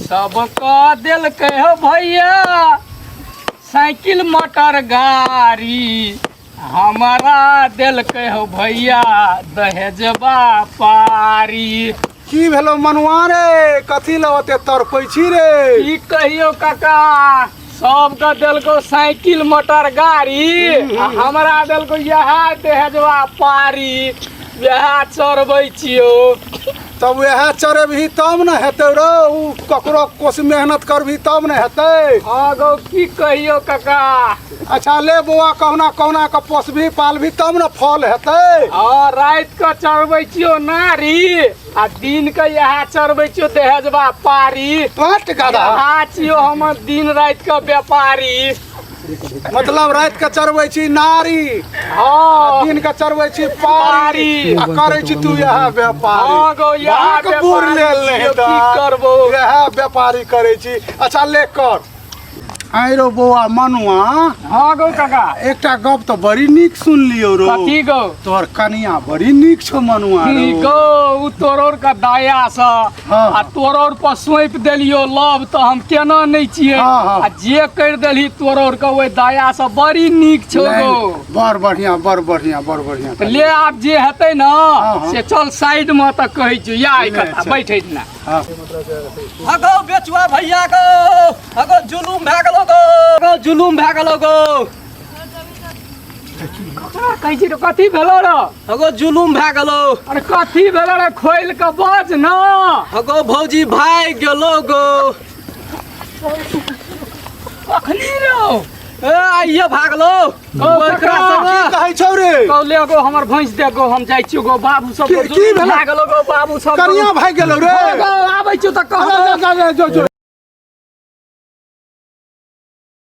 सबके देलकै हो भैया साइकिल मोटर गाड़ी, हमरा देलकै हो भैया दहेजबा पारी। की भेलो मनुआ रे, कथी लए ओते तड़पै छी रे? की कहियो काका, सबके देलको साइकिल मोटर गाड़ी आ हमरा देलको इएह दहेजबा पारी, इएह चढ़बै छियौ। तब वएह चढ़ेबही तब ने हेतै रौ, उ ककरो कोश मेहनत करबही तब ने हेतै। हँ गौ, की कहियो काका। अच्छा ले बौआ, कहुना कहुना के पोसबही पालबही तब ने फल हेतै। हँ, राति के चढ़बै छियौ नारी आ दिन के इएह चढ़बै छियौ दहेजबा पारी। पट गधा। इएह छियौ हमर दिन राति के व्यापारी। मतलब राति के चढ़बै छी नारी, दिन के चढ़बै छी पारी, आ करै छी तू इएह व्यापारी। हँ गौ, इएह भाग बूढ़ व्यापारी लेल नहि छियौ, की हेतै। करबौ। इएह व्यापारी करै छी। अच्छा ले कर। आइ रौ बौआ मनुआ। हँ गौ काका। एकटा गप तऽ बड़ी नीक सुनलियौ रौ। कथी गौ? तोहर कनिया बड़ी नीक छौ मनुआ की रौ। गौ, उ तोरोर के दया से आ तोरोर पर सौंपि देलियो लव, तऽ हम केना नहि छियै। हाँ, हाँ। आ जे करि देलही तोरोर के ओहि दया से बड़ी नीक छौ नहीं, गौ। बड़ बढ़िया, बड़ बढ़िया, बड़ बढ़िया। तऽ ले आब जे हेतै ने हाँ। से चल साइड मे तऽ कहै छियौ, या ले, कथा चल। बैठै ना। हाँ। अगो बेचुआ भैया गो, अगो जुलूम भए गेलो गो, अगो जुलूम भए गेलो गो। ककरा कहै छी रे, कथी भेलो रे? अगो जुलूम भए गेलो। अरे कथी भेलो रे, खोलि कऽ बज न। अगो भौजी भागि गेलो गो। कखनी रौ? ए आइए भागलो। ओकरा संगे की कहै छौ रे? कहले गो हमर भैंस दे गो, हम जाइ छियो गो बाबू सब। की भेलै? भागलो गो बाबू सब। कनिया भागि गेलौ रे? गो आबै छियो तऽ कहबो। जा, जा, जा, जो, जो।